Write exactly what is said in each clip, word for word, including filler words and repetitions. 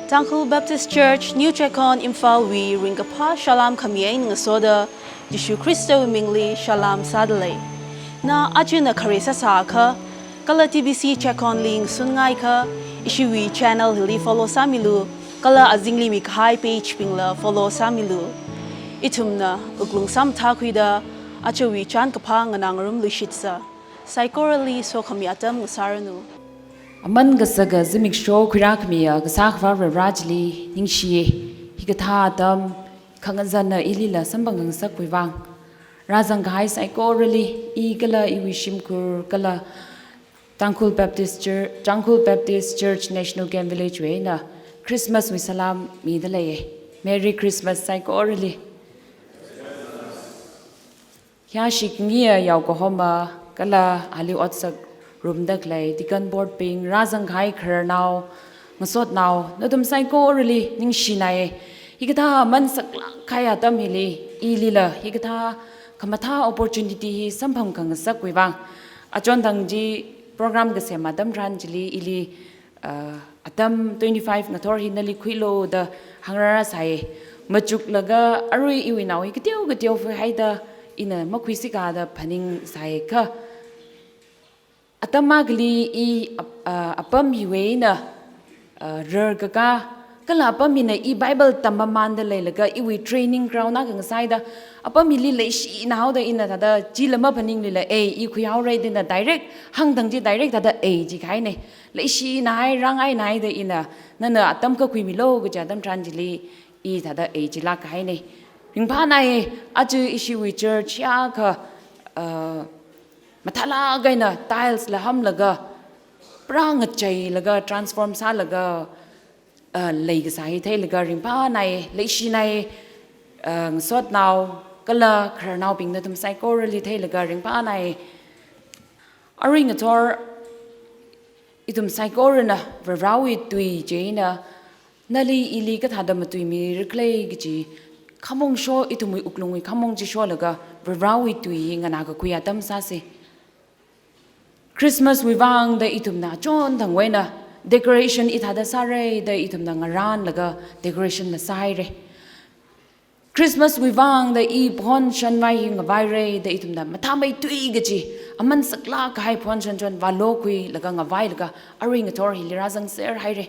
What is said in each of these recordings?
Tangkhul Baptist Church, New Checkon, Imphal wui ringkaphā salām khami eina ngasoda, Jishu Khristawui mingli salām sādalei. Na aja na khare sāsākha, kala T B C Checkon li ngasunngaiakha, ishiwui channel hili follow sāmilu, kala azingli mikahai page bingla follow sāmilu. Ithumna wuklung samathākhuida, ajawui chānkaphā nganāngarumluishitsa. Saikorali sokhami atam ngasāranu. Aman kasaka zimiksho khuirākhamiya Kasā Akhava Varivara chili ningshiya. Hikathā atam khangazanna ilila samphang khangasakwui vang, rāzangkahai saikorali, i kala iwui shimkhur kala Tangkhul Baptist Church, Tangkhul Baptist Church National Camp Village wui eina Christmas wui salām midalei. Merry Christmas saikorali. Khayāshi khangayi yaokahoma kala ali otsak ngarumda khalei deacon board bing, rāzangkahai khararnao, ngasotnao, nathum saikorali ningshinai. Hikathā aman saklāk kahai atam hili, ilila hikathā khamathā opportunity hi samphang khangasakwui vang, achon thang chi program kasem atam tharan chili ili, uh, atam twenty-five ngathor hi nali khuilu da hāngrāra sai. Machuklaga arui iwui nao hi kateo kateo fuihaida ina makhuisikada phaningsaiakha, atam akhali i ap-, ah, apam hiwui eina, ah, rarkakā, kala apam hina i Bible tammamānda leilaga iwui training ground akha ngasaida, apam hili leishina haoda ina thāda chila maphaninglila, ei, i khuihaora da ina direct hāngthang chi direct thāda ei jikahaina. Leishinahai, rāngainahaida ina, nana atam akha khuimilu kaja atam tharan chili i thāda ei jilāk kahaina. Ringphānai, aja ishiwui church hi akha, uh, mathālāk eina tiles la hamlaga, pura ngacheilaga, transform sālaga, uh, leikasā hi theilaga ringphānai, leishinai, uh, ngasotnao kala khararnaobing nathum saikorali theilaga ringphānai. Arui ngathor ithum saikorana Varivarawui tui chieina nali ili kathāda matuimira khala kaji khamong sho, ithumwui wuklungwui khamong chi sholaga Varivarawui tui hi nganākakhui atam sāsa. Christmas wui vang da ithumna achon thangwui eina decoration hithāda sāra da ithumna ngarānlaga decoration la sāhaira. Christmas wui vang da i phon shanvai hi ngavaira da ithumna mathāmeithui kaji, aman saklāk kahai phon shanchon vālokhuilaga ngavailaga arui ngathor hili rāzangser haira.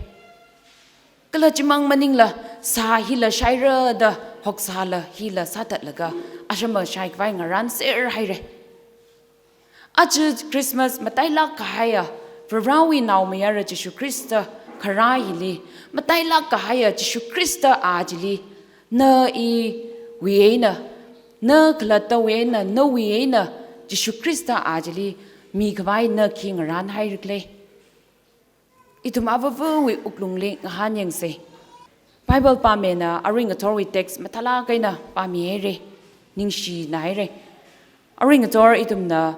Kala chimang maningla sā hila shaira da hoksāla hila sāthatlaga ashama shaikhavai ngarānser haira. Aja Christmas matailāk kahaiya Varivarawui naomayara Jishu Khrista kharā hili, matailāk kahaiya Jishu Khrista a chili, na iwui eina, na khalattawui eina, nawui eina Jishu Khrista a chili mikhavai na khi ngarānhaira khala? Ithum avāvawui wuklungli ngahānyangsa. Bible pāmina arui ngathorwui text mathālāk eina pāmihaira, ningshinahaira. Arui ngathor ithumna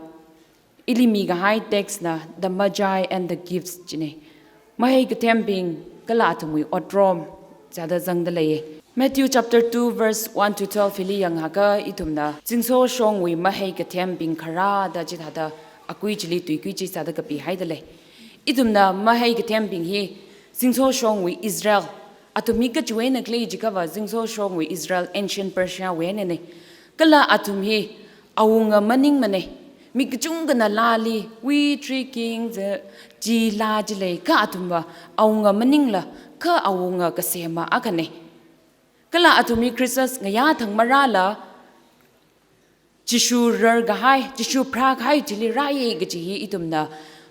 ili mikahai text na The Magi and the Gifts jina. Mahai kathembing kala athumwui otrom chithāda zangda lei. Matthew chapter two verse one to twelve hili yangakha ithumna zingshoshongwui mahai kathembing kharā da chithāda akui chili tuikui chi sāda kapihaida lei. Ithumna mahai kathembing hi zingshoshongwui Israel, athum hi kachiwui eina khalei jiakhava zingshoshongwui Israel, ancient Persia wui einana. Kala athum hi awunga maningmana. Mi kachungkhana laali, We Three Kings, eh, chi laa chi lei, kha athumva awunga maningla, kha awunga kasema akhana. Kala athum hi Christmas ngayā thang marāla, Jishu rarkahai, Jishu pharākahai chili rāya kaji hi ithumna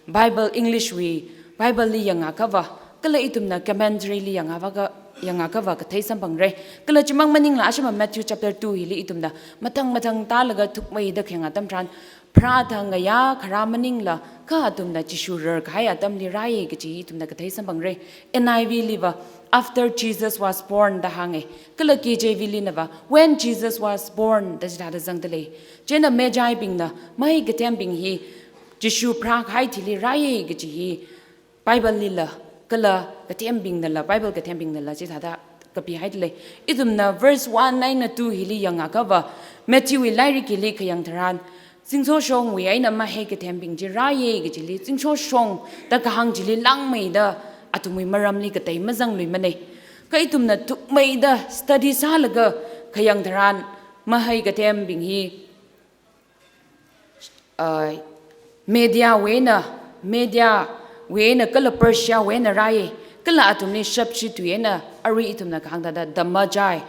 Bible English wui Bible li yangakhava, kala ithumna commentary li yangakhava, yangakhava kathei samphangra. Kala chimang maningla ashama Matthew chapter two hili ithumna mathang mathang tālaga thukmeida khayang atam tharan, pharāda ngayā kharā maningla, kha athumna Jishu rarkahai atamli rāya kaji ithumna kathei samphangra. N I V liva, "After Jesus was born" da hānga. Kala K J V linava, "When Jesus was born" da chithāda zangda lei. Chieina Magi bingna, mahai kathembing hi Jishu pharākahai thili rāya kaji hi Bible lila, kala kathembingnala, Bible kathembingnala chithāda kapihaida lei. Ithumna verse one eina two hili yangakhava, Matthew wui lairik hili khayang tharan, zingshoshongwui eina mahai kathembing chi rāya kajili, zingshoshong da kahāng chili langmeida athumwui maramli katei mazangluimana. Kha ithumna thukmeida study sālaga khayang tharan, mahai kathembing hi, uh, Media wui eina, Media wui eina kala Persia wui eina rāi, kala athumli shapshi tui eina, arui ithumna kahāng thāda the Magi,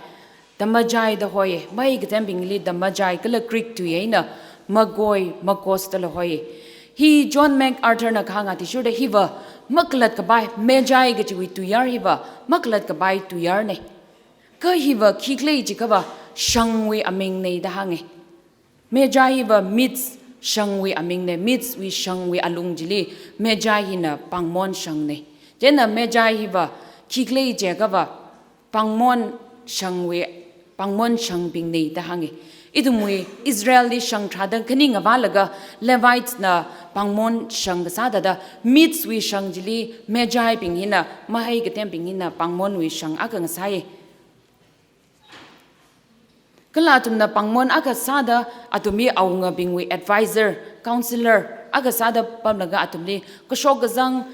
the Magi da hoi, mahai kathembingli the Magi, kala Greek tui eina Magoi, Magos dala hoi. Hi John MacArthur na kahāng athishurda hiva makhalat kapai, Magi kachiwui tuiyār hiva makhalat kapai tuiyārne. Kha hiva khikhala jiakhava shangwui amingne da hānge. Magi hiva Medes shangwui amingne, Medes wui shangwui alung chili Magi hina pāngmon shangne. Chieina Magi hiva khikhala jiakhava pāngmon shangwui, pāngmon shangbingne da hānge. Ithumwui Israelli shang tharāda khani ngavālaga Levites na pāngmon shang kasā thāda, Medes wui shang chili Magi bing hina, mahai kathembing hina pāngmonwui shang akha ngasāi. Kala athumna pāngmon akha sāda, athumwui awungabingwui advisor, counselor akha sāda pamlaga athumli kashok kazang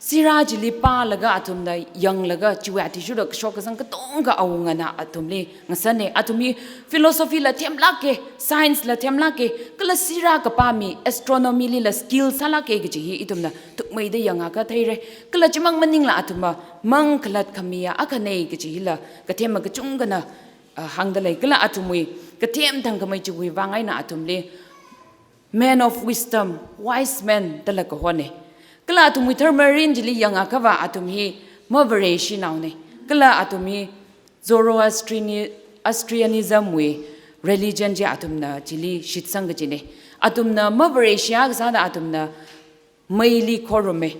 sirā chili pālaga athumna yanglaga chiwui athishurda kashok kazang katonga awungana athumli ngasāne. Athumwui philosophy la themlāke, science la themlāke, kala sirā kapā mi, astronomy lila skill sālāke kaji hi ithumna thukmeida yangakha theire. Kala chimang maningla athumva mangkhalat khamiya akhane kaji hila kathema kachungkhana, ah, hāngda lei. Kala athumwui kathem thangkhamei chiwui vang eina athumli man of wisdom, wise man dala kahone. Kala athumwui dharma rin chili yangakhava athum hi mavareshi naone. Kala athum hi Zoroastriani-, Zoroastrianism wui religion chi athumna chili shitsang kajine. Athumna mavareshi akha sāda athumna meili khorume.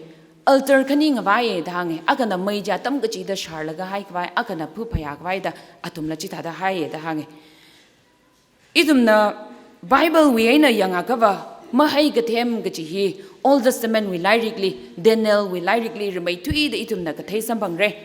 Altar khani ngavāye da hānge. Akhana mei chi atam kachida sharlaga haikhavai, akhana phu phayākhavai da athumla chithāda haiye da hānge. Ithumna Bible wui eina yangakhava, mahai kathem kaji hi Old Testament wui lairikli, Daniel wui lairikli rimeithuida ithumna kathei samphangre.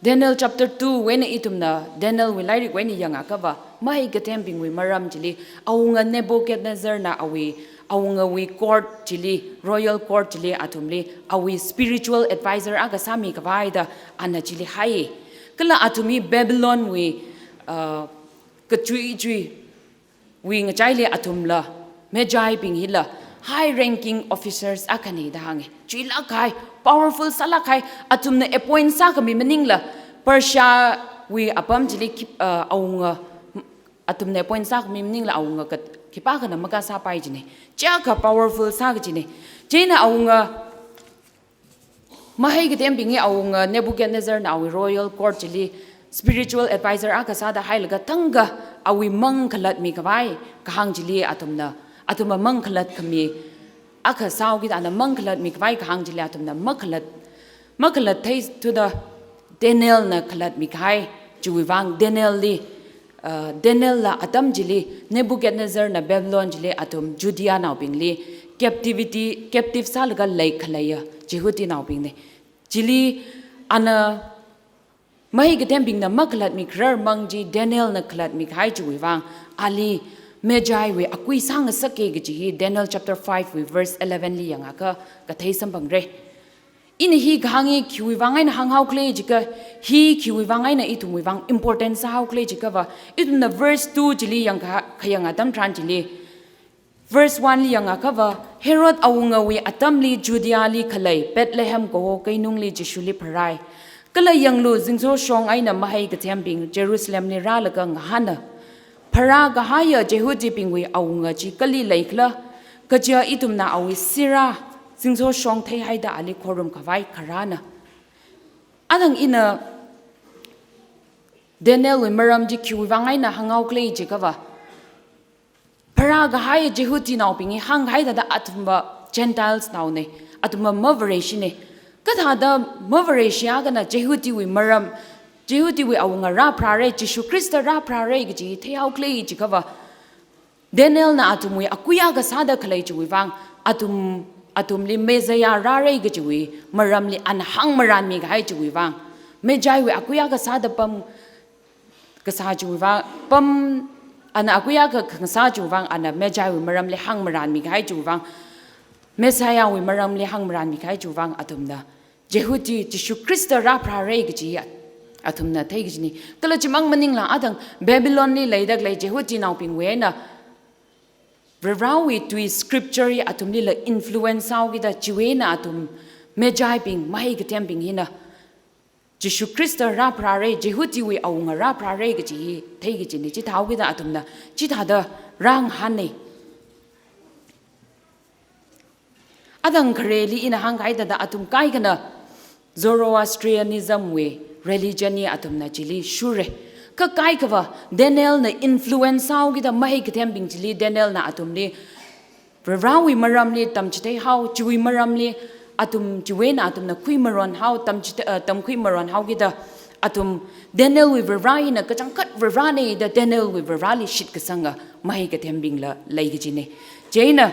Daniel chapter two wui eina ithumna, Daniel wui lairik wui eina yangakhava, mahai kathembingwui maram chili, awunga Nebuchadnezzar na awui, awungawui court chili, royal court chili athumli, awui spiritual advisor akha sāmikhavai da ana chili hai. Kala athum hi Babylon wui, uh, kachui chui wui ngachaili athumla, Magi bing hila, high ranking officers akhane da hānge. Chuilāk kahai, powerful sālāk kahai, athumna appoint sākhami maningla, Persia wui apam chili khip-, uh, awunga, athumna appoint sākhami maningla awunga kat-, khipākhana makasāpai jine. Chiyākha powerful sā kajine. Chieina awunga mahai kathembing hi awunga Nebuchadnezzar na awui royal court chili spiritual advisor akha sāda hailaga thangkha awui mangkhalatmikhavai kahāng chili athumna, athumva mangkhalat khami akha sāhaokida ana mangkhalatmikhavai kahāng chili athumna makhalat, makhalat theithuda Daniel na khalatmikahai chiwui vang, Daniel li, uh, Daniel la atam chili, Nebuchadnezzar na Babylon chili athum Judea naobingli captivity, captive sālaga leikhaleiya Jihudi naobingne. Chili ana mahai kathembingna makhalatmikharar mang chi Daniel na khalatmikahai chiwui vang, ali Magi wui akui sāngasake kaji hi Daniel chapter five wui verse eleven li yangakha kathei samphangre. Ina hi kahāng hi khiwui vang eina hānghaokhala jiakha, hi khiwui vang eina ithumwui vang important sāhaokhala jiakhava, ithumna verse two chili yangkha-, khayang atam tharan chili. Verse one li yangakhava, Herod awungawui atamli Judea li khalei Bethlehem kaho keinungli Jishuli pharai. Kala yanglu, zingshoshong eina mahai kathembing Jerusalem li rālaga ngahāna, pharākahaiya Jihudibingwui awunga chi kali leikhala, kaja ithumna awui sirā zingshoshong theihaida ali khorumkhavai kharāna. Athang ina Daniel wui maram chi khiwui vang eina hānghaokhala jiakhava, pharākahai Jihudi naobing hi hānghai thāda athumva Gentiles naone, athumva mavareshine. Kathāda mavareshi akhana Jihudiwui maram, Jihudiwui awunga rāpharāre, Jishu Khrista rāpharāre kaji theihaokhala jiakhava, Daniel na athumwui akui akha sāda khalei chiwui vang, athum, athumli Messiah rāre kajiwui maramli ana hāngmaranmikahai chiwui vang, Magi wui akui akha sāda pam kasā chiwui vang, pam, ana akui akha khangasā chiwui vang, ana Magi wui maramli hāngmaranmikahai chiwui vang, Messiah wui maramli hāngmaranmikahai chiwui vang, athumna Jehudi, Jishu Khrista rāpharāra kaji at-, athumna theikajina. Kala chimang maningla athang Babylon li leida khalei Jehudinaobingwui eina Varivarāwui tui scripture hi athumlila influence sāhaokida chiwui eina athum Magi bing, mahai kathembing hina Jishu Khrista rāpharāra, Jehudiwui awunga rāpharāra kaji hi theikajina, chithāhaokida athumna chithāda rāngahāna. Athang khareli ina hāngkahai thāda athum kaikhana Zoroastrianism wui religion hi athumna chili shurra. Kha kaikhava Danielna influence sāhaokida mahai kathembing chili Danielna athumli Varivarāwui maramli tamchitheihao, chiwui maramli athum chiwui eina athumna khuimaronhao, tamchithei, eh, tamkhuimaronhaokida athum Danielwui Varivarā hina kachangkhat Varivarāna da Danielwui Varivarāli shitkasanga mahai kathembingla leikajina. Chieina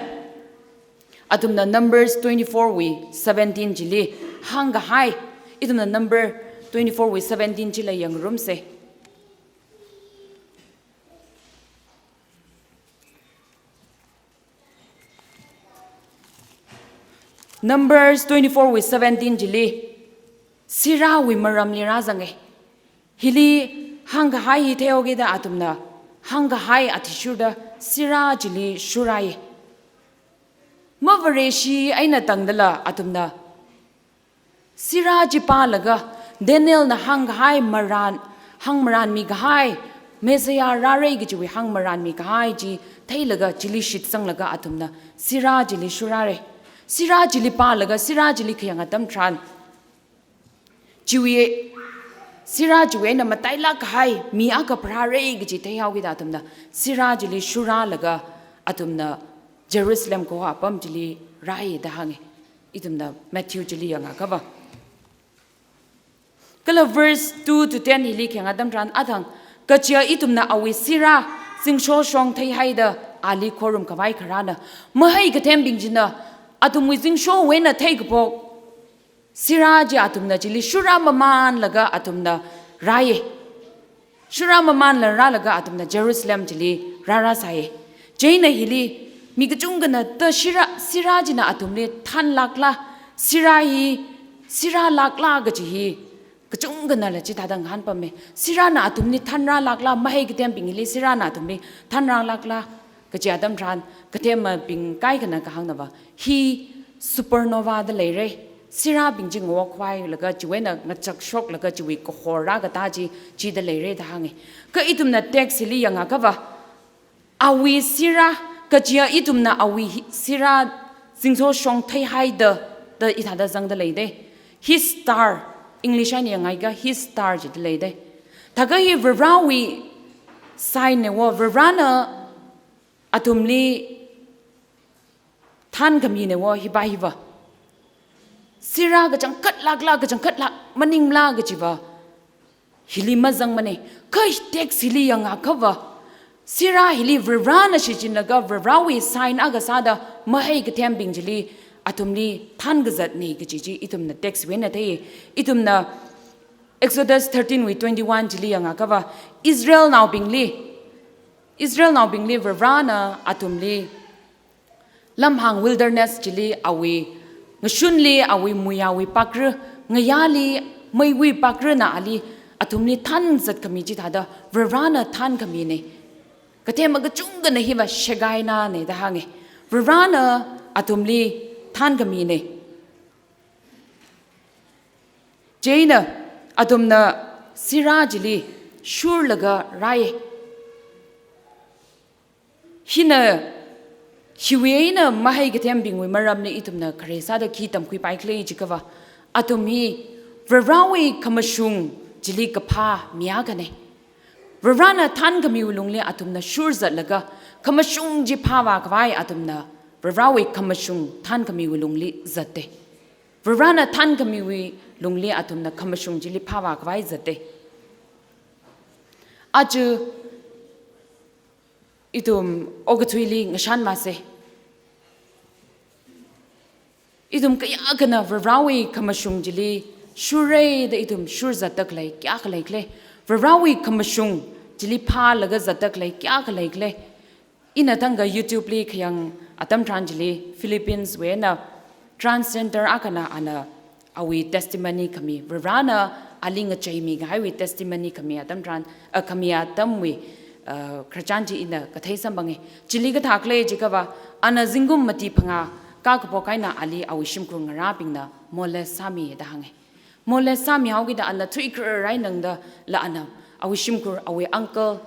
athumna Numbers twenty-four wui seventeen chili hāngkahai. Ithumna Number twenty-four wui seventeen chila yangngarumsa. Numbers twenty-four wui seventeen chili Sirāwui maramli rāzanga. Hili hāngkahai hi theihaokida athumna hāngkahai athishurda Sirā chili shurrai. Mavareshi eina tangdala athumna Sirā chi pālaga Danielna hāngkahai maran, hāngmaranmikahai, Messiah rāra kajiwui hāngmaranmikahai chi theilaga chili shitsanglaga athumna Sirā chili shurrara. Sirā chili pālaga Sirā chili khayang atam tharan chiwui, Sirā chiwui eina matailākkahai mi akha pharāra kaji theihaokida athumna Sirā chili shurralaga athumna Jerusalem kaho apam chili rāi da hānga. Ithumna Matthew chili yangakhava. Kala verse two to ten hili khayang atam tharan athang, kaja ithumna awui Sirā zingshoshong theihaida ali khorumkhavai kharāna. Mahai kathembing china athumwui zingshowui eina theikaphok Sirā chi athumna chili shurramamanlaga athumna rāi. Shurramamanla rālaga athumna Jerusalem chili rārāsai. Chieina hili mi kachungkhana ta Sirā, Sirā china athumli thanlākla, Sirā hi, Sirālākla kaji hi kachungkhanala chithāda ngahānpama. Sirāna athumli thanrālākla, mahai kathembingli Sirāna athumli thanrālākla kaji atam tharan kathemabing kaikhana kahāngnava, hi supernova da leira. Sirābing chi ngawokhailaga chiwui eina ngachakshoklaga chiwui kahor rākatā chi, chi da leira da hānga. Kha ithumna text hili yangakhava, awui Sirā, kaja ithumna awui hi-, Sirā zingshoshong theihaida, da hithāda zangda leida. His star, English eina yangakha his star jida leida. Thākha hi Varivarāwui sign na wo, Varivarāna athumli thankhami na wo, hiva hiva. Sirā kachangkhatlākla, kachangkhatlāk maningla kajiva hili mazangmana. Kha text hili yangakhava, Sirā hili Varivarāna shichinlaga Varivarāwui sign akha sāda mahai kathembing chili athumli thankazatna kaji chi ithumna text wui eina thei. Ithumna Exodus thirteen wui twenty-one chili yangakhava, Israelnaobingli, Israelnaobingli Varivarāna athumli lamhāng wilderness chili awui ngashunli awui muiyāwui pakra, ngayāli meiwui pakrana ali athumli thanzatkhami chithāda Varivarāna thankhamina. Kathema kachungkhana hiva Shekinah na da hānga. Varivarāna athumli thankhamina. Chieina athumna Sirā chili shurlaga rāi. Hina, hiwui eina mahai kathembingwui maramli ithumna khare sāda khi tamkhuipaikhala jiakhava, athum hi Varivarāwui khamashung chili kaphā mi akhana. Varivarāna thankhamiwui lungli athumna shurzatlaga, khamashung chi phāvākhavai athumna Varivarāwui khamashung thankhamiwui lungli zatta. Varivarāna thankhamiwui lungli athumna khamashung chili phāvākhavai zatta. Aja ithum okathuili ngashan masa. Ithum kayākhana Varivarāwui khamashung chili shurra da ithum shurzatda khalei kayākha leikhala. Varivarāwui khamashung chili phālaga zatda khalei kayākha leikhala. Ina thangkha YouTube li khayang atam tharan chili Philippines wui eina transgender akhana ana awui testimony khami, Varivarana ali ngacheimi kahaiwui testimony khami atam tharan, ah, khami atamwui, ah, khararchan chi ina kathei samphanga. Chili kathā khalei jiakhava, ana zingkum mati phangā kakaphok eina ali awui shimkhur ngarābingna molest sāmi da hānga. Molest sāmihaokida ana thuikharar eina nangdala ana awui shimkhur, awui uncle,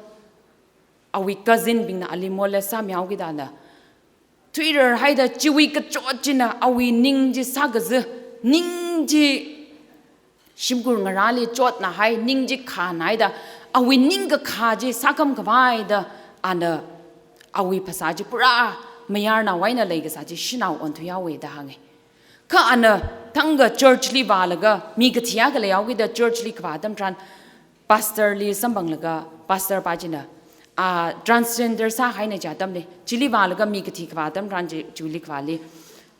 awui cousin bingna ali molest sāmihaokida ana thuirar haida chiwui kachot china awui ning chi sākazi, ning chi shimkhur ngarāli chotna hai, ning chi khāna haida, awui ningkakhā chi sākham khavai da ana awui phasā chi pura mayarnao eina leikasā chi shanao onthuihaowa da hānga. Kha ana thangkha church li vālaga, mi kathi akha leihaokida church li kavā atam tharan, pastor li samphanglaga, pastor pa china, ah, transgender sāhaina chi atamli, chili vālaga mi kathi kavā atam tharan chi, chili kavāli,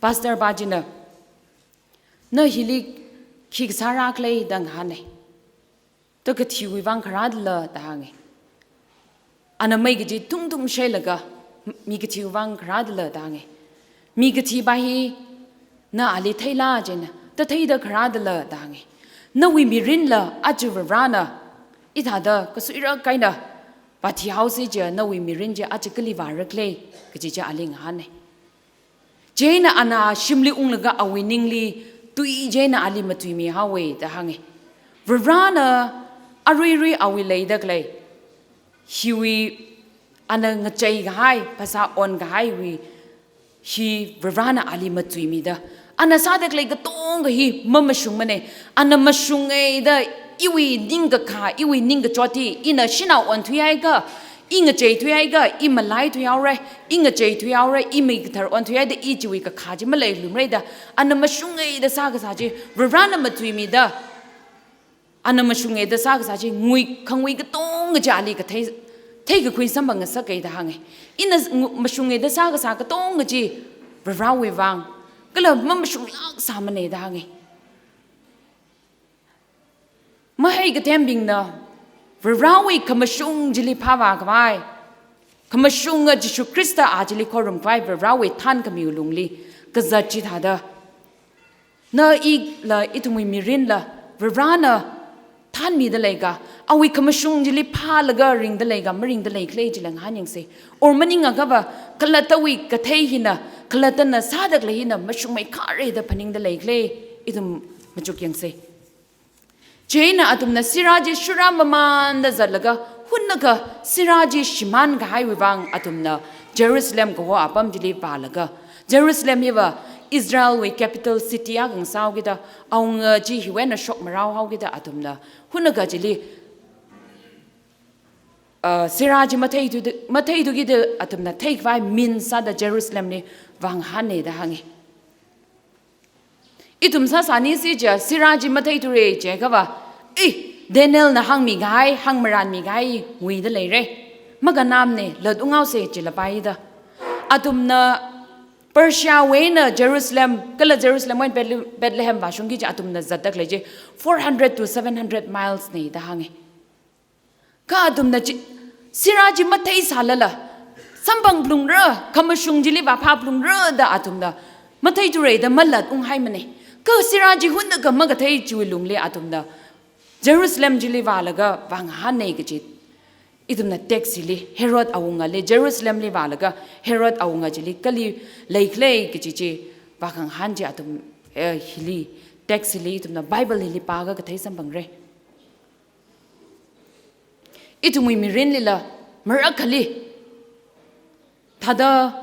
pastor pa china, "Na hili khi kasā rākhala?" da ngahāna. "Ta kathiwui vang kharādala?" da hānga. Ana mei kaji tungtung shailaga, "Mi kathiwui vang kharādala?" da hānga. "Mi kathipa hi na ali theila?" jina. "Ta theida kharādala?" da hānga. "Nawui mirinla aja Varivarana hithāda kasuirak eina vāthihaosi chiakha nawui mirin chi aja kali vārakhala?" kaji chi ali ngahāna. Chieina ana shimli unglaga awui ningli tui chieina ali matuimihaowa da hānga. Varivarana aruirui awui leida khalei, hiwui ana ngachei kahai, phasā on kahaiwui, hi Varivarana ali matuimida, ana sāda khalei katonga hi mamashungmana. Ana mashunga da iwui ningkakhā, iwui ningkachot hi ina shanao onthuihaiakha, i ngacheithuihaiakha, i malaithuihaora, i ngacheithuihaora, i mi kathar onthuihaida i chiwui kakhā chi maleilumara da, ana mashunga da sākasā chi Varivarana matuimida, ana mashunga da sākasā chi ngui khangui katonga chi ali kathei, theikakhui samphangngasaka da hānga. Ina ngu-, mashunga da sākasā katonga chi Varivarawui vang, kala mamashunglāk sāmana da hānga. Mahai kathembingna Varivarawui khamashung chili phāvā khavai, khamashunga Jishu Khrista a chili khorum khavai Varivarawui thankhamiwui lungli kazat chithāda, na ila ithumwui mirinla Varivarana thanmida leika, awui khamashung chili phālaga ringda leika, maringda leikhala chila ngahānyangsa. Or maningakhava, khalattawui kathei hina, khalattana sāda khalei hina mashungmeikhara da phaningda leikhala, ithum machukyangsa. Chieina athumna sirā chi shurā mamanda zatlaga, hunnakha sirā chi shimān kahaiwui vang athumna Jerusalem kaho apam chili vālaga, Jerusalem hiva Israelwui capital city akha ngasāhaokida, awunga chi hiwui eina shokmarao haokida athumna hunnakha chili, ah, sirā chi matheithu-, matheithukida athumna theikhavai min sāda Jerusalemli vāngahāna da hānga. Ithum sāsānisi chiakha sirā chi matheithura chiakhava, "Eh, Danielna hāngmi kahai, hāngmaranmi kahai nguida leira. Makannamana, latunghaosa," chila paida. Athumna Persiawui eina Jerusalem, kala Jerusalemwui eina Bethlehem, Bethlehem vāshungki chiakha athumna zatda khalei chi four hundred to seven hundred miles na da hānga. Kha athumna chi, sirā chi matheisālala, samphang phalungra, khamashung chili vāphā phalungra da athumna matheithura da malatunghaimana. Kha sirā chi hunnakha makathei chiwui lungli athumna Jerusalem chili vālaga vāngahāna kaji. Ithumna text hili, Herod awungali Jerusalemli vālaga Herod awunga chili kali leikhala kaji chi vākhangahān chi athum, eh, hili, text hili ithumna Bible hili pāakha kathei samphangra. Ithumwui mirinlila marakhali, thāda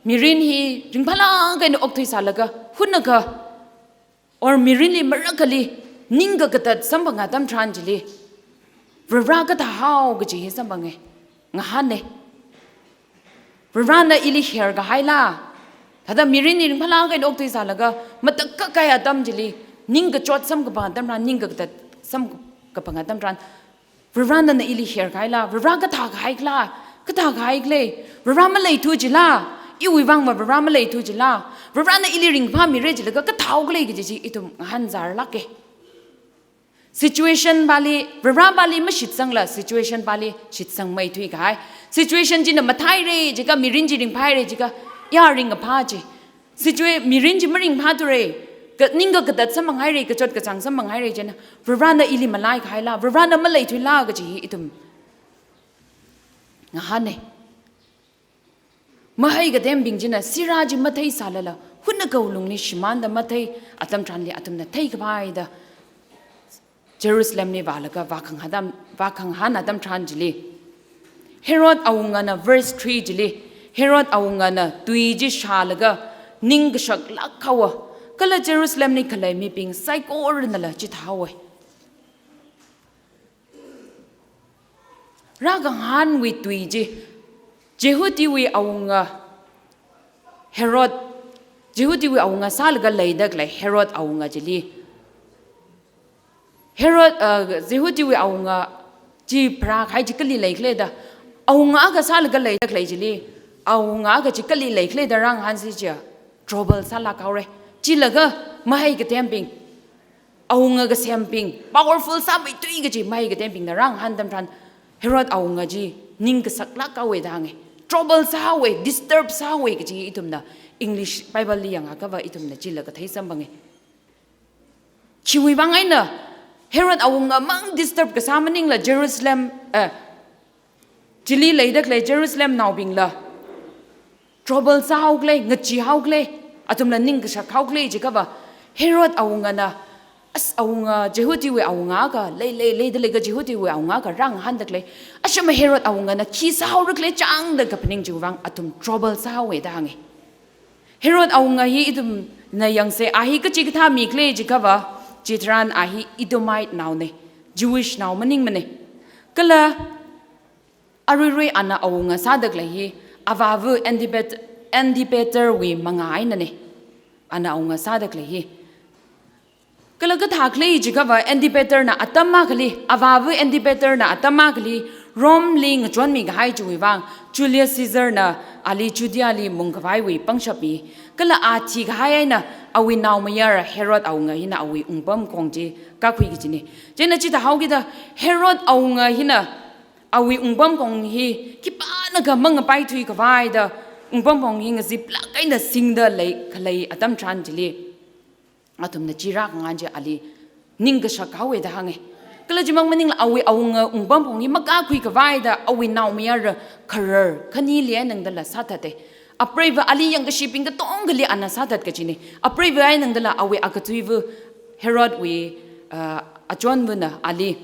mirin hi ringphālāk eina okthuisālaga, hunnakha, or mirinli marakhali ning kakatat samphang atam tharan chili, Varivara kathāhao kaji hi samphanga, ngahāna. Varivarana ili her kahaila? Thāda mirin hi ringphālāk eina okthuisālaga, matakhak kahai atam chili, ning kachot samkaphang atam tharan, ning kakatat samkaphang atam tharan, Varivara nana ili her kahaila? Varivara kathā kahaikhala? Kathā kahaikhala? Varivara maleithu jila? Iwui vangva Varivara maleithu jila? Varivarana ili ringphāmira jilaga kathāhaokhala kaji chi ithum ngahānzārlāka. Situation pali, Varivara pali mashitsangla, situation pali shitsangmeithui kahai. Situation china matheira jiakha, mirin chi ringphāra jiakha, ya ringkaphā chi. Situa-, mirin chi maringphāthura, Ka, ning kakatat samphanghaira, kachot kachāng samphanghaira chieina, Varivarana ili malaikahaila, Varivarana maleithuila kaji hi ithum ngahāna. Mahai katembing china sirā chi matheisālala, hunakha wuklungli shimānda mathei atam tharanli athumna theikhavai da Jerusalemli vālaga vākhangahān atam, vākhangahān atam tharan chili, Herod awungana, verse three chili, Herod awungana tui chi shālaga ning kashaklāk haowa, kala Jerusalemli khalei mibing saikoranala chithāhaowa. Rākhangahānwui tui chi, Jihudiwui awunga Herod, Jihudiwui awunga sālaga leida khalei Herod awunga chili, Herod, uh, Jihudiwui awunga chi pharākahai chi kali leikhala da, awunga akha sālaga leida khalei chili, awunga akha chi kali leikhala da rāngahānsi chiakha, trouble sālāk haora. Chilaga mahai katembing, awunga kasembing, powerful sāmeithui kaji mahai katembingna rāngahān atam tharan, Herod awunga chi ning kasaklāk haowa da hānga. Trouble sāhaowa, disturb sāhaowa kaji ithumna English Bible li yangakhava ithumna chila kathei samphanga. Khiwui vang eina, Herod awunga mang disturb kasā maningla Jerusalem, eh, chili leida khalei Jerusalemnaobingla trouble sāhaokhala, ngacheehaokhala, athumla ning kashakhaokhala jiakhava, Herod awungana, as awunga, Jihudiwui awunga akha, lei, lei, leida leiakha Jihudiwui awunga akha rāngahānda khalei, ashama Herod awungana khi sāhaora khala chāngda kaphaning chiwui vang athum trouble sāhaowa da hānga. Herod awunga hi ithumna yangsa, a hi kachikathā mi khala jiakhava, chitharan a hi Edomite naona, Jewish nao maningmana. Kala aruirui ana awunga sāda khalei hi, avāva Antipat-, Antipaterwui mangā einana, ana awunga sāda khalei hi. Kala kathā khala jiakhava Antipaterna atam akhali, avāva Antipaterna atam akhali, Romeli ngachonmi kahai chiwui vang, Julius Caesarna ali Judeali mungkhavaiwui pangshap mi. Kala a thikahai eina awui naomayara Herod awunga hina awui wungpamkhong chi kakhui kajina. Chieina chithāhaokida Herod awunga hina awui wungpamkhong hi khipānakha mangapaithui khavai da wungpamkhong hi ngaziplāk eina singda lei khalei atam tharan chili, athumna chi rākhangahān chi ali ning kashak haowa da hānga. Kala chimang maningla awui awunga wungpamkhong hi makakhui khavai da awui naomayara kharar khanili eina tangdala sāthata. Apreiva ali yangkashibing katongali ana sāthat kajina. Apreiva eina tangdala awui akathuiva Herodwui, ah, achonvana ali,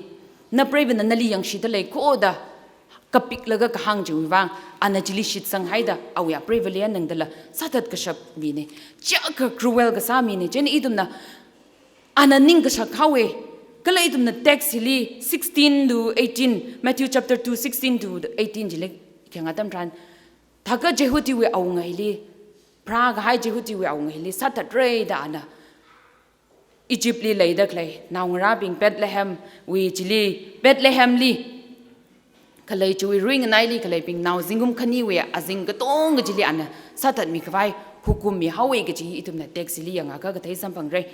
napreivana nali yangshida lei kho da kapiklaga kahāng chiwui vang, ana chili shitsanghaida awui apreivali eina tangdala sāthat kashap mina. Chiyākha cruel kasā mina. Chieina ithumna ana ning kashak haowa. Kala ithumna text hili sixteen to eighteen, Matthew chapter two, sixteen to eighteen chili khayang atam tharan, thākha Jihudiwui awunga hili, pharākahai Jihudiwui awunga hili sāthatra da ana Egyptli leida khalei naongarābing Bethlehemwui chili, Bethlehemli khalei chiwui ruinganaili khaleibing nao zingkum khaniwui azing katonga chili ana sāthatmi khavai hukum mihaowa kaji ithumna text hili yangakha kathei samphangra.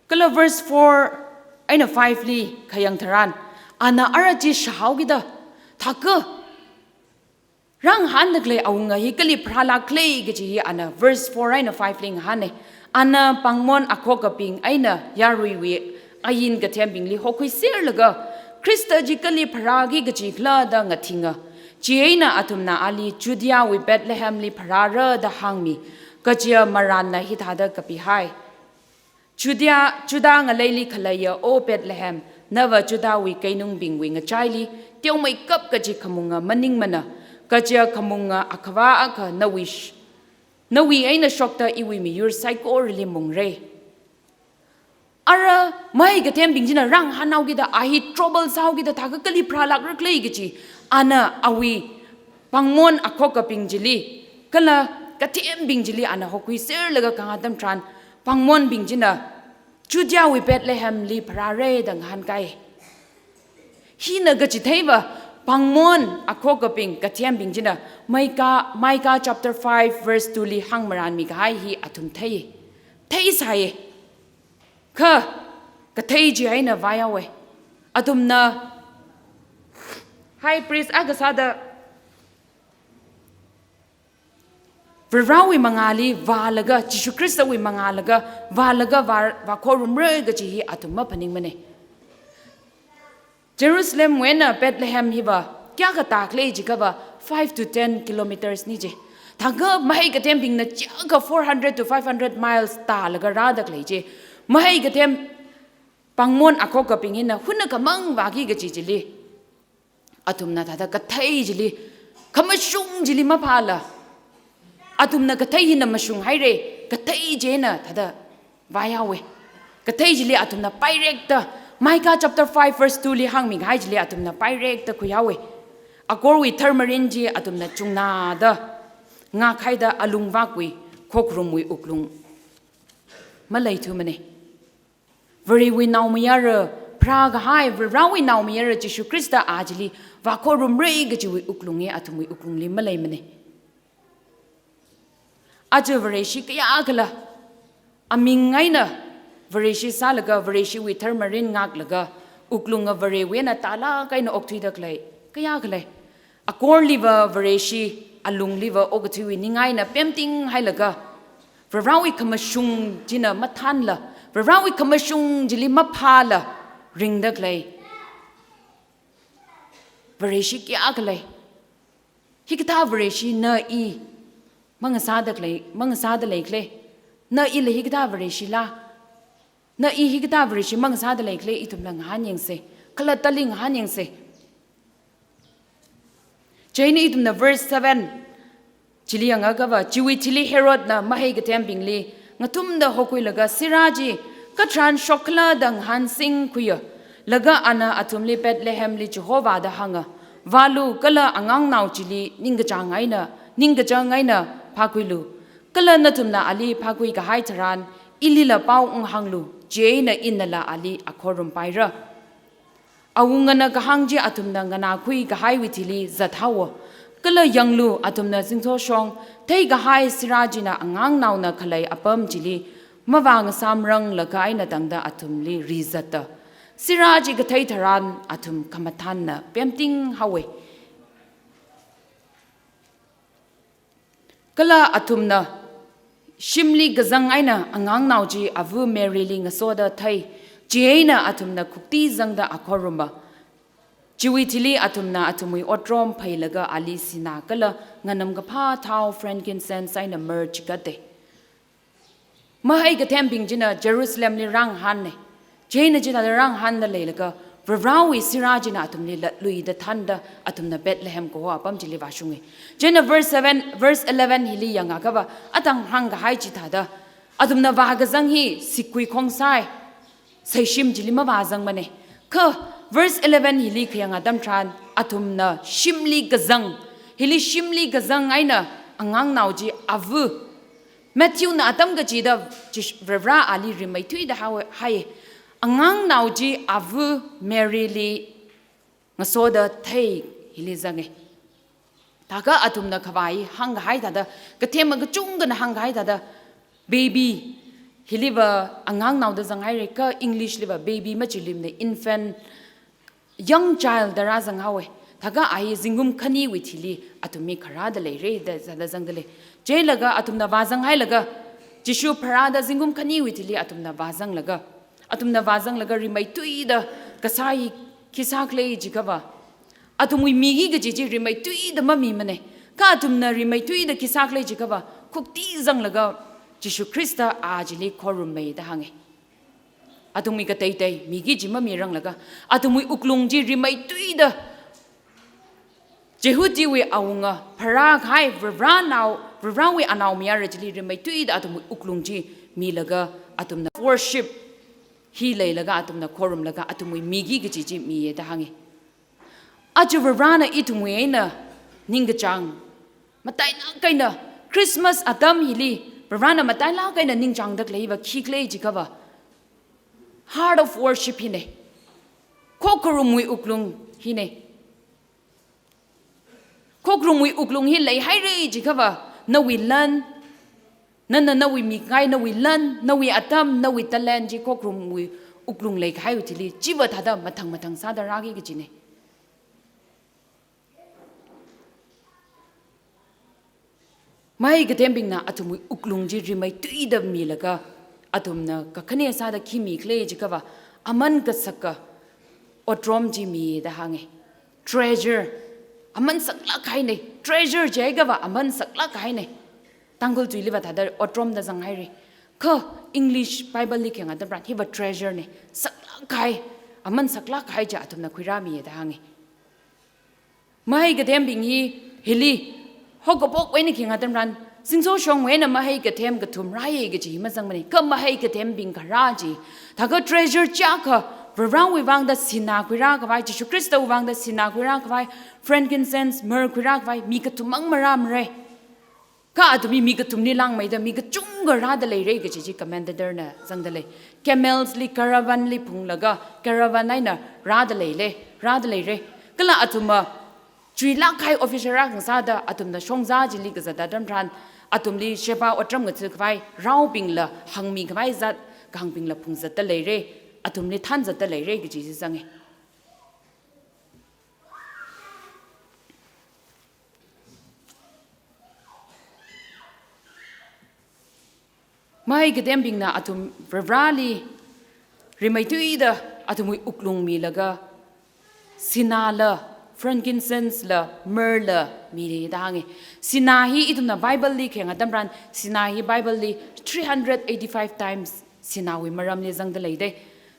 Kala verse four eina five li khayang tharan, ana ara chi shāhaokida, thākha rāngahānda khalei awunga hi kali pharālāk khala kaji hi ana verse four eina five li ngahāna. Ana pāngmon akhokabing eina yaruiwui ain kathembingli hokhuiserlaga, Khrista chi kali pharāki kajikhala da ngathinga. Chieina athumna ali Judeawui Bethlehemli pharāra da hāngmi. Kaja marānna hithāda kapihai: Judea, Juda ngaleili khaleiya O Bethlehem, nava Judawui keinungbingwui ngachaili teomeikap kaji khamunga maningmana, kaja khamunga akhavā akha nawui sh-, nawui eina shokta iwui miyur saikorali mungra. Ara mai kathembing china rāngahānhaokida, a hi trouble sāhaokida, thākha kali pharālākra khala kaji, ana awui pāngmon akhokabing chili, kala kathembing chili ana hokhuiserlaga kahāng atam tharan, pāngmonbing china Judeawui Bethlehemli pharāra da ngahānkai. Hina kachitheiva, pāngmon akhokabing kathembing china Micah, Micah chapter five verse two li hāngmarānmi kahai hi athum thei. Theisai. Kha, kathei chi eina vaihaowa. Athumna High priest akha sāda Varivarawui mangāli vālaga, Jishu Khristawui mangālaga vālaga vā, vākhorumra kaji hi athum maphaningmana. Jerusalemwui eina Bethlehem hiva kayākha tākhala jiakhava five to ten kilometers ni je. Thākha mahai kathembingna chiyākha four hundred to five hundred miles tālaga rāda khalei je. Mahai kathem pāngmon akhokabing hina hunakha mang vāki kaji chili athumna thāda kathei chili, khamashung chili maphāla, athumna kathei hina mashunghaira, kathei china thāda vāyaowa. Kathei chili athumna pairekta, Micah chapter five verse two li hāngmikahai chili athumna pairekta khuiyaowa. Akorwui tharmarin chi athumna chungnāda ngākhaida alungvakwui khokharumwui wuklung maleithumana. Varewui naomayara, pharākahai Varivarawui naomayara Jishu Khrista a chili vākhorumra kajiwui wuklung hi athumwui wuklungli maleimana. Aja Vareshi kayākhala aming eina Vareshi sālaga, Vareshiwui tharmarin ngāklaga, wuklunga Varewui eina tālāk eina okthuida khalei kayākha lei. Akorliva Vareshi, alungliva okathuiwui ning eina pemtinghailaga, Varivarawui khamashung china mathānla, Varivarawui khamashung chili maphāla ringda khalei Vareshi kayākha lei. Hikathā Vareshi na i mangasāda khalei, mangasāda leikhala? Na ila hikathā Vareshila? Na i hikathā Vareshi mangasāda leikhala? Ithumla ngahānyangsa. Khalattali ngahānyangsa. Chieina ithumna verse seven chili yangakha va, chiwui thili Herodna mahai kathembingli ngathumda hokhuilaga sirā chi katharan shokkhala da ngahānsingkhuiya. Laga ana athumli Bethlehemli chihovāda hānga, vālu kala angangnao chili ningkachāng eina, ningkachāng eina phākhuilu. Kala nathumna ali phākhuikahai tharan ilila pao ngahānglu, chieina inala ali akhorum paira. Awungana kahāng chi athumna nganākhuikahaiwui thili zathaowa. Kala yanglu, athumna zingthoshong theikahai sirā china angangnaona khalei apam chili mavāngasāmranglakha eina tangda athumli rizatta. Sirā chi kathei tharan athum khamathānna pemtinghaowa. Kala athumna shimli kazang eina angangnao chi ava Maryli ngasoda thei, chieina athumna khukti zangda akhoruma. Chiwui thili athumna athumwui otrom phailaga ali sinā kala nganamkaphā thao, frankincense eina myrrh chikatda. Mahai kathembing china Jerusalemli rāngahāna. Chieina chithāda rāngahānda leilaga, Varivarawui sirā china athumli latluida thānda athumna Bethlehem kaho apam chili vāshunga. Chieina verse seven, verse eleven hili yangakha va, athang hāngkahai chithāda, athumna vākazang hi sikkui khongsai, seishim chili mavāzangmana. Kha verse eleven hili khayang atam tharan, athumna shimli kazang, hili shimli kazang eina angangnao chi ava, Matthewna atam kachida Jish-, Varivara ali rimeithuida hao-, hai. Angangnao chi ava Maryli ngasoda thei hili zanga. Thākha athumna khavai hāngkahai thāda, kathem kachungkhana hāngkahai thāda, baby, hiliva angangnao da zanghaira kha English liva baby machilimna, infant, young child da rāzanghaowa. Thākha a hi zingkum khaniwui thili athum mi kharāda leira da, da zangda lei. Chieina laga athumna vāzanghailaga, Jishu pharāda zingkum khaniwui thili athumna vāzanglaga, athumna vāzanglaga rimeithuida kasā hi khi sākhala jiakhava, athumwui miki kaji chi rimeithuida mamimana. Kha athumna rimeithuida khi sākhala jiakhava, khukti zanglaga Jishu Khrista a chili khoruma da hānga. Athumwui kateitei miki chi mamiranglaga, athumwui wuklung chi rimeithuida Jihudiwui awunga pharākahai Varivaranao, Varivarawui anaomayara chili rimeithuida athumwui wuklung chi milaga, athumna worship hi leilaga, athumna khorumlaga, athumwui miki kaji chi miya da hānga. Aja Varivarana ithumwui eina ningkachāng matailāk eina, Christmas atam hili Varivarana matailāk eina ningchāngda khalei hiva khikhala jiakhava, heart of worship hina. Khokharumwui wuklung hina. Khokharumwui wuklung hi leihaira jiakhava, nawui lan, nana nawui mikngai, nawui lan, nawui atam, nawui talent chi khokharumwui wuklung leikahaiwui thili, chiva thāda mathang mathang sāda rāki kajina. Mahai kathembingna athumwui wuklung chi rimeithuida milaga, athumna kakhane sāda khi mikhala jiakhava, aman kasaka otrom chi mida hānga. Treasure, aman saklāk kahaina. Treasure jiakhava aman saklāk kahaina. Tangkhul tuiliva thāda otromda zanghaira. Kha English Bible li khenga atam tharan hiva treasure na. Saklāk kahai, aman saklāk kahai chi athumna khuirāmida hānga. Mahai kathembing hi, hili, haokaphok eina khenga atam tharan, zingshoshongwui eina mahai kathem kathum rāya kaji hi mazangmana. Kha mahai kathembing kharā chi, thākha treasure chiakha, Varewui vangda sinā khuirākhavai, Jishu Khristawui vangda sinā khuirākhavai, frankincense, myrrh khuirākhavai, mi kathummang marāmara. Kha athum hi mi kathumli langmeida mi kachungkha rāda leira kaji chi commentator na zangda lei. Camels li, caravan li phunglaga, caravan eina rāda leila, rāda leira. Kala athumva chuilāk kahai officer akha ngasāda athumna shongza chili kazat atam tharan, athumli Sheba otram ngathakhavai raobingla hāngmikhavai zat, kahāngbingla phungzatda leira, athumli thānzatda leira kaji chi zanga. Mahai kathembingna athum Vareli rimeithuida athumwui wuklung milaga, sināla, frankincense la, myrrh la mida hānga. Sinā hi ithumna Bible li khenga atam tharan, sinā hi Bible li three hundred eighty-five times sināwui maramli zangda leida.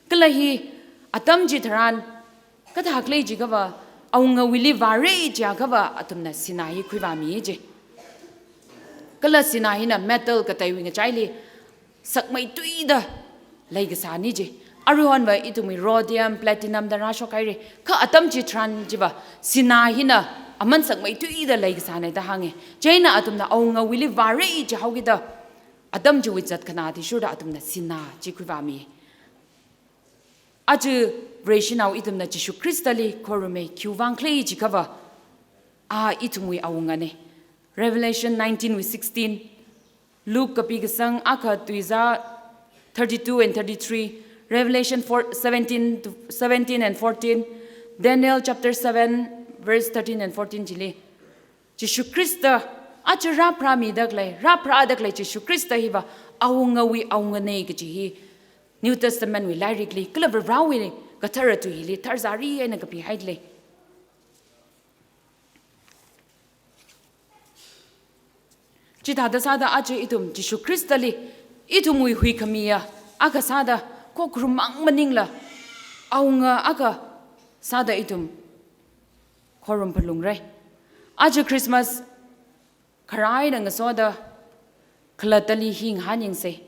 Kala hi atam chitharan, kathākhala jiakhava, awungawuili vāra jiakhava athumna sinā hi khuivāmi ji. Kala sinā hina metal kateiwui ngachaili sakmeithuida leikasāna ji. Aruihonva ithumwui rhodium, platinum da rāshokhaira. Kha atam chitharan chiva, sinā hina aman sakmeithuida leikasāna da hānga. Chieina athumna awungawuili vāra jihaokida, atam chiwui zatkhanā athishurda athumna sinā chi khuivāmi. Aja Vareshinao ithumna Jishu Khristali khorume khiwui vang khala jiakhava, a ithumwui awungana. Revelation nineteen wui sixteen, Luke kapi kasang akha tuizā thirty-two and thirty-three, Revelation four, seventeen to, seventeen and fourteen, Daniel chapter seven verse thirteen and fourteen chili, Jishu Khrista aja rāpharāmida khalei, rāpharāda khalei Jishu Khrista hiva awungawui awungana kaji hi New Testament wui lairikli, kala Varewui kathara tui hili tharzari eina kapihaida lei. Chithāda sāda aja ithum Jishu Khristali, ithumwui huikhamiya akha sāda, khokharummang maningla, awunga akha sāda ithum khorum phalungra. Aja Christmas kharā eina ngasoda khalattali hi ngahānyangsa.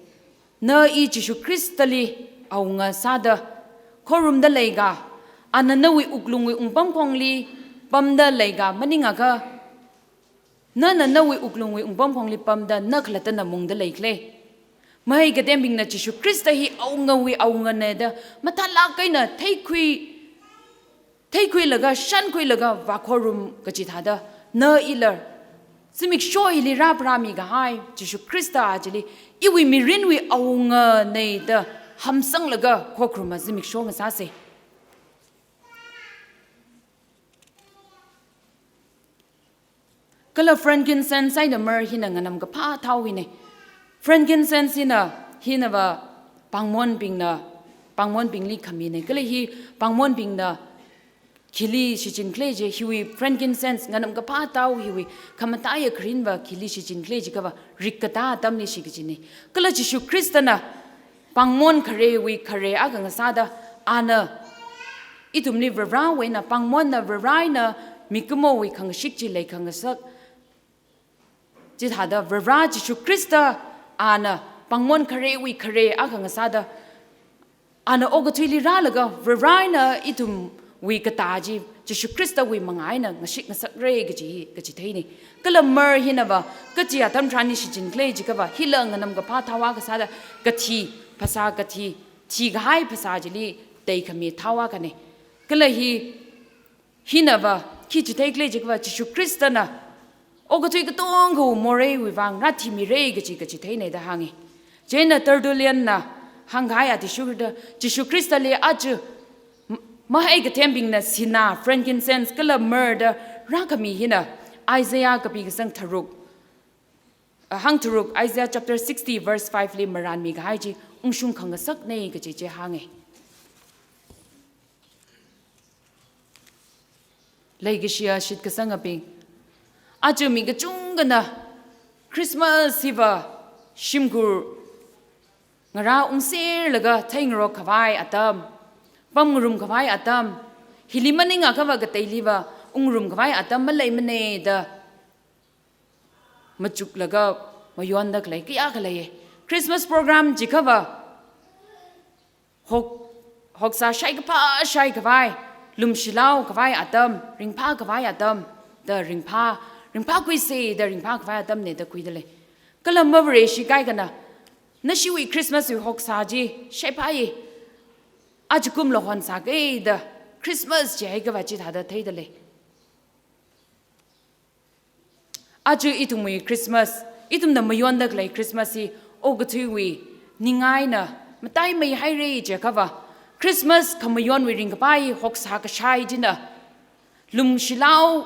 Na i Jishu Khristali awunga sāda khorumda leika, ana nawui wuklungwui wungpamkhongli pamda leika, maningakha, nana nawui wuklungwui wungpamkhongli pamda na khalattana mungda leikhala? Mahai kathembingna Jishu Khrista hi awungawui awungana da mathālāk eina theikhui, theikhuilaga, shankhuilaga vākhorum kachithāda, na ila zimiksho hili rāpharāmi kahai Jishu Khrista chili iwui mirinwui awungana da hamsanglaga khokharuma zimiksho ngasāsa. Kala frankincense eina myrrh hina nganamkaphā thao hina. Frankincense hina, hinava pāngmonbingna, pāngmonbingli khamina. Kala hi pāngmonbingna khili shichinkhala ji, hiwui frankincense nganamkaphā thao hiwui khamataiya kharinva khili shichinkhala jiakhava, rikkatā atamli shikajina. Kala Jishu Khristana pāngmon kharewui khare akha ngasāda, ana ithumli Varewui eina pāngmonna Vare eina mikumowui khangashik chi leikhangasak. Chithāda Vare Jishu Khrista ana pāngmon kharewui khare akha ngasāda, ana okathuili rālaga Vare eina ithumwui katā chi Jishu Khristawui manga eina ngashik ngasakra kaji, kachitheina. Kala myrrh hinava kachi atam tharanli shichinkhala jiakhava, hila nganamkaphā thao akha sāda kathi, phasā kathi, thikahai phasā chili teikhami thao akhana. Kala hi, hinava khi chitheikhala jiakhava, Jishu Khristana okathui katongawui moreiwui vang rāthimira kaji, kachitheina da hānga. Chieina Tertullian na hāngkahai athishurda, Jishu Khristali aja m-, mahai kathembingna sinā, frankincense kala myrrh da rākhami hina Isaiah kapi kasang tharuk, hangtharuk Isaiah chapter sixty verse five li marānmi kahai chi ungshung khangasakna kaji chi hānga. Leikashiya shitkasangabing, aja mi kachungkhana Christmas hiva shimkhur ngarā ungserlaga theingarok khavai atam, pamngarum khavai atam, hili maningakhava kateiliva ungngarum khavai atam maleimana da machuklaga mayonda khalei kayākha leiya. Christmas program jikhava hok, hoksā shaikaphā shaikhavai, lumshilao khavai atam, ringphā khavai atam da ringphā, ringphākhuisa da ringphā khavai atamna da khuida lei. Kala mavareshi kaikhana, nashiwui Christmas wui hoksā chi shaiphāya, ajakumla honsāka da Christmas jihaikava chithāda theida lei. Aja ithumwui Christmas, ithumna mayonda khalei Christmas hi okathuiwui ningai eina mataimeihaira jiakhava, Christmas khamayonwui ringkaphā hi hoksā kashai china, lumshilao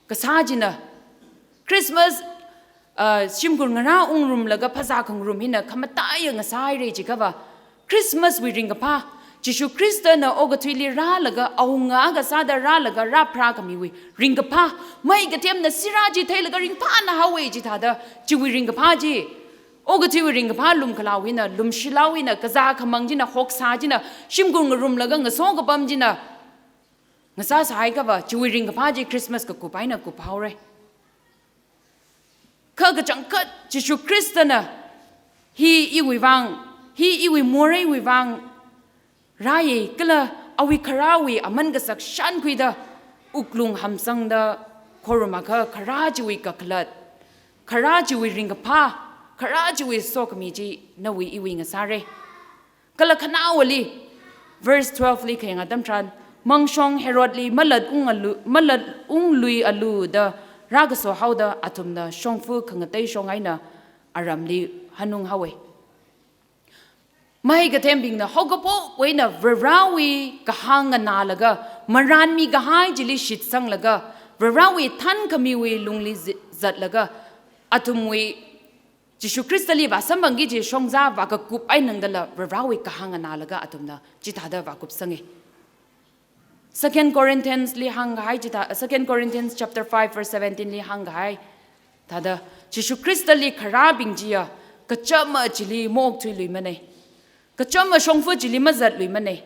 kasā china, Christmas, ah, shimkhur ngarā ungngarumlaga phazā khangarum hina khamataiya ngasāhaira jiakhava, Christmas wui ringkaphā, Jishu Khristana okathuili rālaga awunga kasāda rālaga rāpharākhamiwui ringkaphā, mei kathemna sirā chi theilaga ringphāna haowa chithāda, chiwui ringkaphā chi, okathuiwui ringkaphā lumkhalao hina, lumshilao hina, kazā khamang china, hoksā china, shimkhur ngarumlaga ngaso kapam china ngasāsāhaikhava, chiwui ringkaphā chi Christmas kakup eina kuphaora. Kha kachangkhat Jishu Khristana hi iwui vang, hi iwui moreiwui vang rāya kala awui kharāwui aman kasak shānkhuida wuklung hamsangda khorumakha kharā chiwui kakhalat, kharā chiwui ringkaphā, kharā chiwui sokhami chi nawui iwui ngasāra. Kala khanaowali, verse twelve li khayang atam tharan, mangshong Herodli malat ungalu, malat ungluialu da rākaso haoda athumna shongfa khangatei shong eina aramli hanung haowa. Mei kathembingna haokaphok eina Varewui kahāng nganālaga, marānmi kahai chili shitsanglaga, Varewui thankhamiwui lungli zi-, zatlaga, athumwui Jishu Khristali vāsamphangki kaji shongzā vākakup eina tangdala Varewui kahāng nganālaga athumna chithāda vākupsanga. Second Corinthians li hāngkahai chithā, Second Corinthians chapter five verse seventeen li hāngkahai thāda, Jishu Khristali kharābing chiya kachama chili maokthuiluimana. Kachama shongfa chili mazatluimana.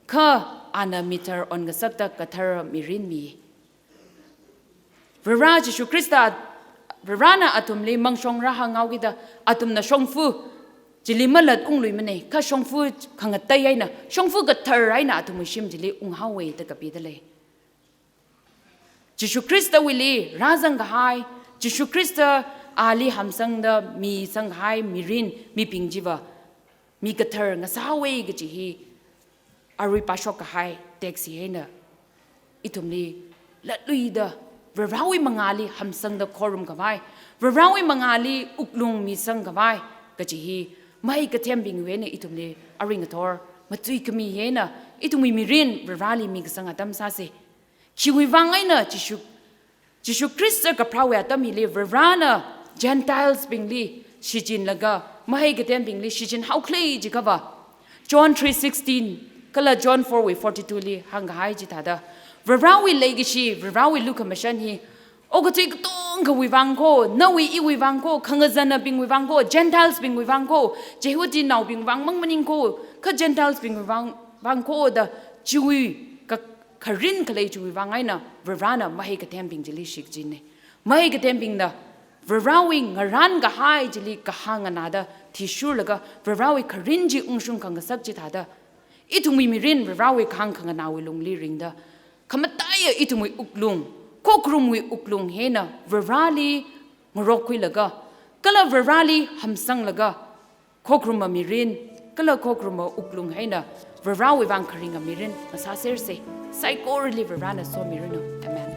Kha ana mithar onngasakta kathara mirin mi. Vare Jishu Khrista, Varena athumli mangshong rāhānghao kida, athumna shongfa chili malat ungluimana, kha shongfa khangatei eina, shongfa kathar eina athumwui shim chili unghaowa da kapida lei. Jishu Khristawuili rāzangkahai, Jishu Khrista ali hamsangda misangkahai mirin, mibing chiva mi kathar ngasāhaowa kaji hi arui pāshok kahai text hi eina ithumli latluida Varewui mangāli hamsangda khorumkhavai, Varewui mangāli wuklung misangkhavai kaji hi mei kathembingwui eina ithumli arui ngathor matuikhami hi eina ithumwui mirin Vareli mikasang atam sāsa. Khiwui vang eina Jishu, Jishu Khrista kapharāwui atam hili Varena Gentiles bingli shichinlaga, mahai kathembingli shichinhaokhala jiakhava, John three sixteen kala John four wui forty-two li hāngkahai chithāda, Varewui leikashi, Varewui lukhamashan hi okathui katongawui vang kho, nawui iwui vang kho, khangazanabingwui vang kho, Gentiles bingwui vang kho, Jihudinaobing vang mang maningkho, kha Gentiles bingwui vang, vang kho da chiwui ka, kharin khalei chiwui vang eina Varena mahai kathembing chili shichinna. Mahai kathembingna Varewui ngarānkahai chili kahāng nganāda athishurlaga Varewui kharin chi ungshung khangasak chithāda, ithumwui mirin Varewui kahāng khanganāwui lungli ringda, khamataiya ithumwui wuklung, khokharumwui wuklung hi eina Vareli ngarokkhuilaga, kala Vareli hamsanglaga, khokharuma mirin kala khokharuma wuklung hi eina Varewui vang kharinga mirin ngasāsersa. Saikorali Varena somiranu. Amen.